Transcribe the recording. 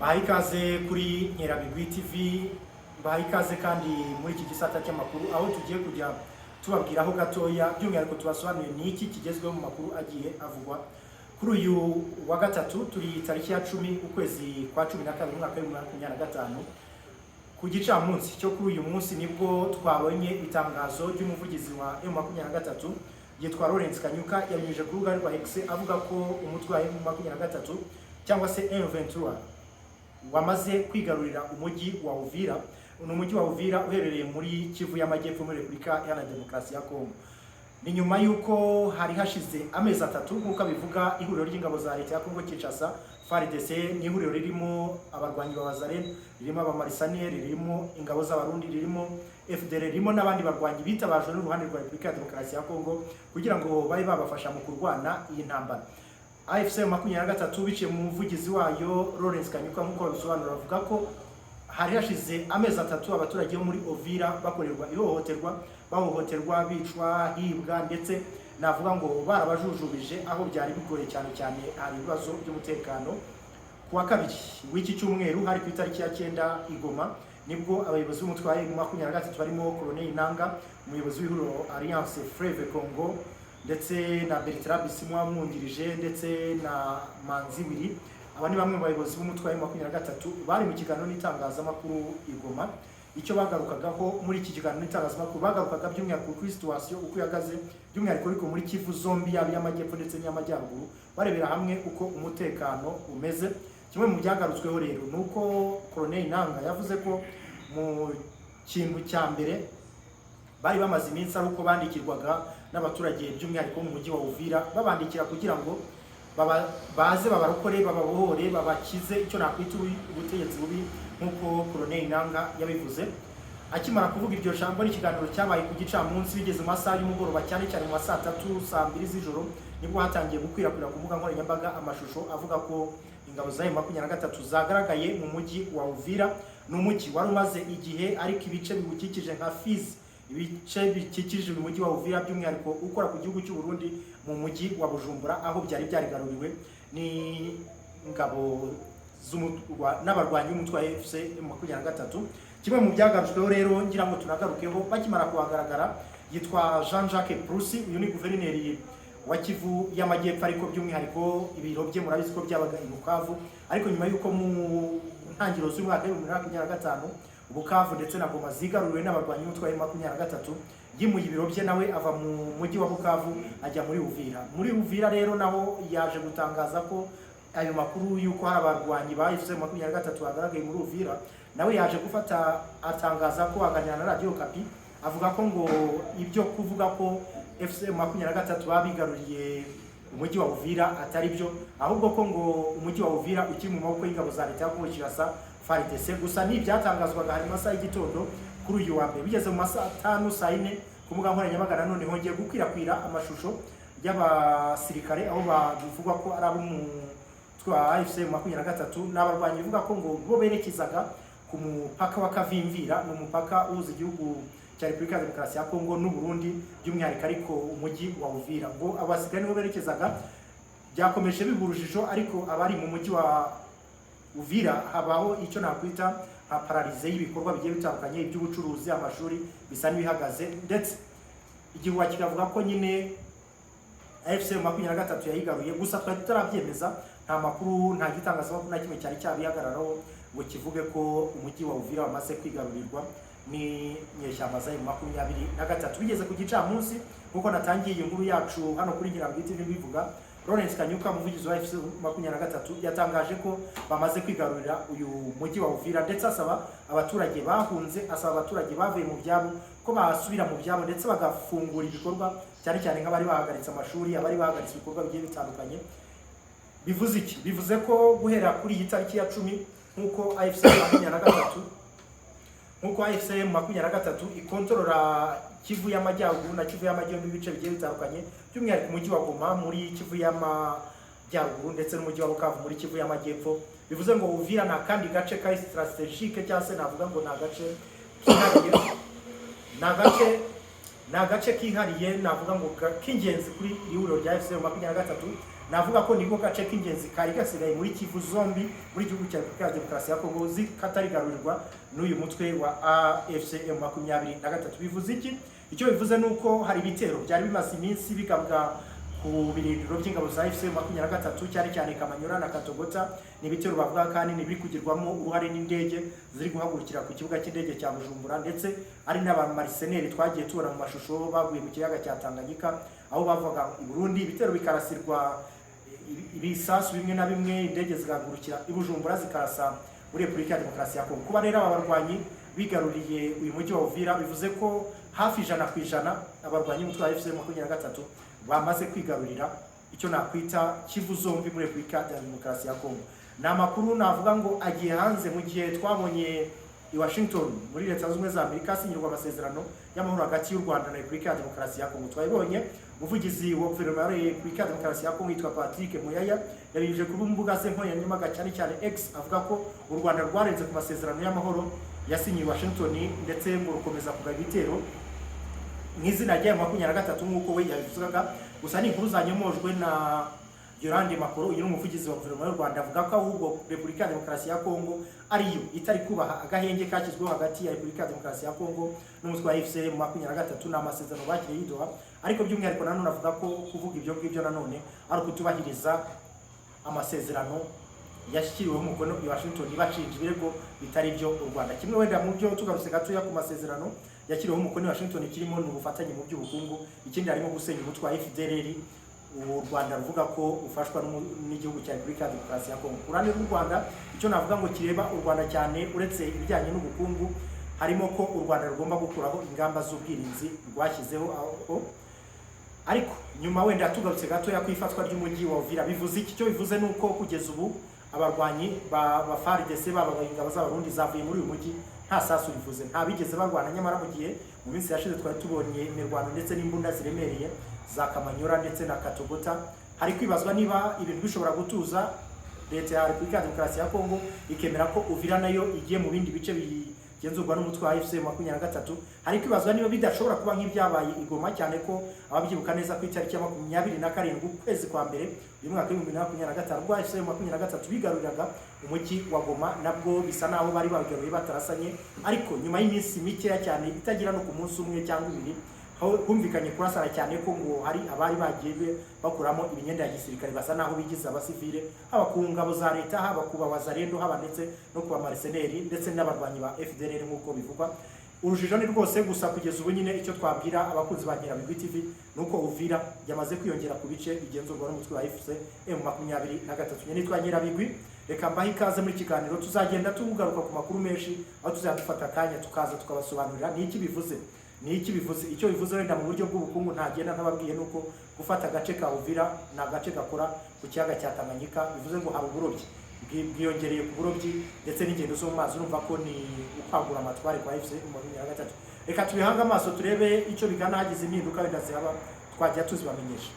Bahaye ikaze kuri Nkerabigwi TV, bahaye ikaze kandi muri iki gisata cy'amakuru, aho tugiye kujya tubabwiraho gatoya, by'umwihariko tubasobanurire ni iki kigezweho mu makuru agiye avugwa kuri uyu wa gatatu. Turi tariki ya 10, ukwezi kwa 12, umwaka wa 2025. Ku gicamunsi cyo kuri uyu munsi nibwo twabonye itangazo ry'umuvugizi wa M23 yitwa Lawrence Kanyuka, yabinyujije ku rubuga rwa X, avuga ko umutwe wa M23 cyangwa se M23 wamaze kwigarurira umujyi wa Uvira. Ni umujyi wa Uvira uherereye muri Kivu y'Amajyepfo, muri Repubulika Iharanira Demokarasi ya Kongo. Ni nyuma y'uko hari hashize amezi 3, nk'uko abivuga, ihuriro ry'ingabo za leta ya Kongo Kinshasa, FARDC, ni ihuriro ririmo abarwanyi ba Wazalendo, ririmo abamarisaneri, ririmo ingabo z'Abarundi, ririmo FDLR, ririmo n'abandi barwanyi bitabajwe n'uruhande rwa Repubulika ya Demokarasi ya Kongo kugira ngo babe babafasha mu kurwana iyi ntambara. AFC 23, biciye mu muvugizi wayo Lawrence Kanyuka, nk'uko babisobanura, bavuga ko hari hashize amezi 3 abaturage bo muri Uvira bakorerwa ihohoterwa, bahohoterwa, bicwa, hibwa, ndetse navuga ngo barabajujubije, aho byari bigoye cyane cyane, hari ibibazo by'umutekano. Ku wa kabiri w'iki cyumweru, hari ku itariki ya 9, i Goma nibwo abayobozi b'umutwe wa M23 barimo Colonel Nanga, umuyobozi w'ihuriro Alliance Fleuve Congo, ndetse na Bertrand Bisimwa wamwungirije, ndetse na Manzi Willy. Aba ni bamwe mu bayobozi b'umutwe wa M23 bari mu kiganiro n'itangazamakuru i Goma. Icyo bagarukagaho muri iki kiganiro n'itangazamakuru, bagarukaga by'umwihariko kuri situation uko ihagaze, by'umwihariko ariko muri Kivu zombi, yaba iy'amajyepfo ndetse n'iy'amajyaruguru, barebera hamwe uko umutekano umeze. Kimwe mu byagarutsweho rero ni uko Colonel Nanga yavuze ko mu kintu cya mbere bari bamaze iminsi ari uko bandikirwaga n'abaturage, by'umwihariko mu mujyi wa Uvira, babandikira kugira ngo baze babarokore, bababohore, babakize icyo nakwita ubutegetsi bubi, nk'uko Colonel Nanga yabivuze. Akimara kuvuga iryo jambo n'ikiganiro cyabaye ku gicamunsi, bigeze mu masaha y'umugoroba, cyane cyane mu ma saa tatu, saa mbiri z'ijoro, nibwo hatangiye gukwirakwira ku mbuga nkoranyambaga amashusho avuga ko ingabo za M23 zagaragaye mu mujyi wa Uvira. Ni umujyi wari umaze igihe, ariko ibice biwukikije nka Fizi, ibice bikikije uyu mujyi wa Uvira, by'umwihariko ukora ku gihugu cy'u Burundi mu mujyi wa Bujumbura, aho byari byarigaruriwe n'ingabo n'abarwanyi b'umutwe wa AFC 23. Kimwe mu byagarutsweho rero ngira ngo tunagarukeho, bakimara kuhagaragara, yitwa Jean Jacques Purusi. Uyu ni guverineri wa Kivu y'Amajyepfo, ariko by'umwihariko ibiro bye murabizi ko byabaga i Bukavu, ariko nyuma y'uko mu ntangiriro z'umwaka wa 2025 Bukavu ndetse na Goma zigaruriwe n'abarwanyi b'umutwe wa 23, yimuye ibiro bye, nawe ava mu mujyi wa Bukavu ajya muri Uvira. Muri Uvira rero naho yaje gutangaza ko ayo makuru y'uko hari abarwanyi ba AFC 23 bagaragaye muri Uvira, nawe yaje gufata atangaza ko aganira na Radio Okapi, avuga ko ngo ibyo kuvuga ko FC 23 babigaruriye umujyi wa Uvira atari byo, ahubwo ko ngo umujyi wa Uvira ukiri mu maboko y'ingabo za leta ya Kongo Kinshasa, FARDC. Gusa ni ibyatangazwaga hari mu masaha y'igitondo kuri uyu wa mbere. Bigeze mu masaha 5, saa 4, ku mbuga nkoranyambaga nanone hongeye gukwirakwira amashusho y'abasirikare, aho bivugwa ko ari abo mu mutwe wa AFC 23 n'abarwanyi, bivuga ko ngo bo berekezaga ku mupaka wa Kavimvira. Ni umupaka uhuza igihugu cya Repubulika ya Demokarasi ya Kongo n'u Burundi, by'umwihariko ariko umujyi wa Uvira. Ngo abasirikare nibo berekezaga. Byakomeje biba urujijo, ariko abari mu mujyi wa Uvira habaho icyo nakwita nka paralysie y'ibikorwa bigiye bitandukanye, iby'ubucuruzi, amashuri bisa n'ibihagaze, ndetse igihuha kikavuga ko nyine AFC 23 yayigaruye. Gusa twari tutarabyemeza, nta makuru, nta gitangazamakuru na kimwe cyari cyabihagararaho ngo kivuge ko umujyi wa Uvira wamaze kwigarurirwa n'inyeshyamba za 23. Bigeze ku gicamunsi, nk'uko natangiye iyi nkuru yacu hano kuri Nyirabwite TV bivuga, Lawrence Kanyuka, umuvugizi wa AFC 23, yatangaje ko bamaze kwigarurira uyu mujyi wa Uvira, ndetse asaba abaturage bahunze, asaba abaturage bavuye mu byabo ko basubira mu byabo, ndetse bagafungura ibikorwa, cyane cyane nk'abari bahagaritse amashuri, abari bahagaritse ibikorwa bigiye bitandukanye. Bivuze iki? Bivuze ko guhera kuri iyi tariki ya 10, nk'uko AFC 23 ikontorora Kivu y'Amajyaruguru na Kivu y'Amajyepfo, ibice bigiye bitandukanye, by'umwihariko umujyi wa Goma muri Kivu y'Amajyaruguru ndetse n'umujyi wa Bukavu muri Kivu y'Amajyepfo, bivuze ngo Uvira ni akandi gace ka stratégique, cyangwa se navuga ngo ni agace kihariye, ni agace kihariye, navuga ngo k'ingenzi kuri iri huriro rya AFC 23. Navuga ko niko gace k'ingenzi kari gasigaye muri Kivu zombi, muri gihugu cya Repubulika ya Demokarasi ya Kongo, katarigarurirwa n'uyu mutwe wa AFC M23. Bivuze iki? Icyo bivuze ni uko hari ibitero byari bimaze iminsi bigabwa ku birindiro by'ingabo za AFC M23, cyane cyane Kamanyora na Katogota. Ni ibitero bavuga kandi ni biri kugirwamo uruhare n'indege ziri guhagurukira ku kibuga cy'indege cya Bujumbura, ndetse ari n'abamariseneri twagiye tubona mu mashusho baguye mu kiyaga cya Tanganyika aho bavaga i Burundi. Ibitero bikarasirwa ibisasu bimwe na bimwe, indege zigahagurukira i Bujumbura zikarasa muri Repubulika ya Demokarasi ya Kongo. Kuba rero aba barwanyi bigaruriye uyu mujyi wa Uvira, bivuze ko hafi 100% abarwanyi b'umutwe wa AFC 23 bamaze kwigarurira icyo nakwita Kivu zombi muri Repubulika ya Demokarasi ya Kongo. Ni amakuru navuga ngo agiye hanze mu gihe twabonye i Washington muri Leta Zunze Ubumwe za Amerika hasinyirwa amasezerano y'amahoro hagati y'u Rwanda na Repubulika ya Demokarasi ya Kongo. Twabibonye umuvugizi wa guverinoma ya Repubulika ya Demokarasi ya Kongo yitwa Patrick Muyaya yabinyujije ku mbuga ze nkoranyambaga, cyane cyane X, avuga ko u Rwanda rwarenze ku masezerano y'amahoro yasinyiwe i Washington, ndetse ngo rukomeza kugaba ibitero mu izina rya 23 nk'uko we yabivugaga. Gusa ni inkuru zanyomojwe na Yolande Makolo. Uyu ni umuvugizi wa guverinoma y'u Rwanda, avuga ko ahubwo Repubulika ya Demokarasi ya Kongo ariyo itari kubaha agahenge kashyizweho hagati ya Repubulika ya Demokarasi ya Kongo n'umutwe wa AFC 23 ni amasezerano bakiriye i Doha. Ariko by'umwihariko nanone avuga ko kuvuga ibyo ngibyo nanone ari ukutubahiriza amasezerano yashyiriweho umukono i Washington, bashinja ibirego bitari byo u Rwanda. Kimwe wenda mu byo tugarutse gatoya ku masezerano yashyiriweho umukono i Washington, kirimo ni ubufatanye mu by'ubukungu, ikindi harimo gusenya umutwe wa FDLR u Rwanda ruvuga ko ufashwa n'igihugu cya Repubulika ya Demokarasi ya Kongo. Ku ruhande rw'u Rwanda, icyo navuga ngo kireba u Rwanda cyane uretse ibijyanye n'ubukungu, harimo ko u Rwanda rugomba gukuraho ingamba z'ubwirinzi rwashyizeho aho. Ariko nyuma wenda tugarutse gatoya ku ifatwa ry'umujyi wa Uvira, bivuze iki? Icyo bivuze ni uko kugeza ubu abarwanyi ba FARDC, baba ingabo z'Abarundi, zavuye muri uyu mujyi nta sasu bivuze, nta bigeze barwana. Nyamara mu gihe mu minsi yashize twari tubonye imirwano ndetse n'imbunda ziremereye za Kamanyora ndetse na Katogota, hari kwibazwa niba ibintu bishobora gutuza, leta ya Repubulika ya Demokarasi ya Kongo ikemera ko Uvira nayo igiye mu bindi bice bigenzurwa n'umutwe wa AFC 23. Hari kwibazwa niba bidashobora kuba nk'ibyabaye i Goma, cyane ko ababyibuka neza ku itariki ya 27 ukwezi kwa mbere uyu mwaka wa 2025, ubwo AFC 23 bigaruriraga umujyi wa Goma, nabwo bisa naho bari babigaruye batarasanye, ariko nyuma y'iminsi mikeya cyane itagira no ku munsi umwe cyangwa ibiri humvikanye kurasana, cyane ko ngo hari abari bagiye bakuramo imyenda ya gisirikare basa naho bigize abasivile, haba ku ngabo za leta, haba ku bawazalendo, haba ndetse no ku bamariseneri ndetse n'abarwanyi ba FDLR nk'uko bivugwa. Urujijo ni rwose. Gusa kugeza ubu nyine icyo twabwira abakunzi ba Nyirabigwi TV ni uko Uvira yamaze kwiyongera ku bice bigenzurwa n'umutwe wa AFC M23. Nyine nitwa Nyirabigwi, reka mbahe ikaze muri kiganiro. Tuzagenda tugaruka ku makuru menshi, aho tuzajya dufata akanya tukaza tukabasobanurira ni iki bivuze, ni iki bivuze. Icyo bivuze wenda mu buryo bw'ubukungu ntagenda ntababwiye nuko gufata agace ka Uvira ni agace gakora ku kiyaga cya Tanganyika, bivuze ngo hari uburobyi bwiyongereye ku burobyi ndetse n'ingendo zo mu mazi. Urumva ko ni ukwagura amatware kwa AFC 23. Reka tubihange amaso turebe icyo bigana, hagize impinduka wenda zihaba twajya tuzibamenyesha.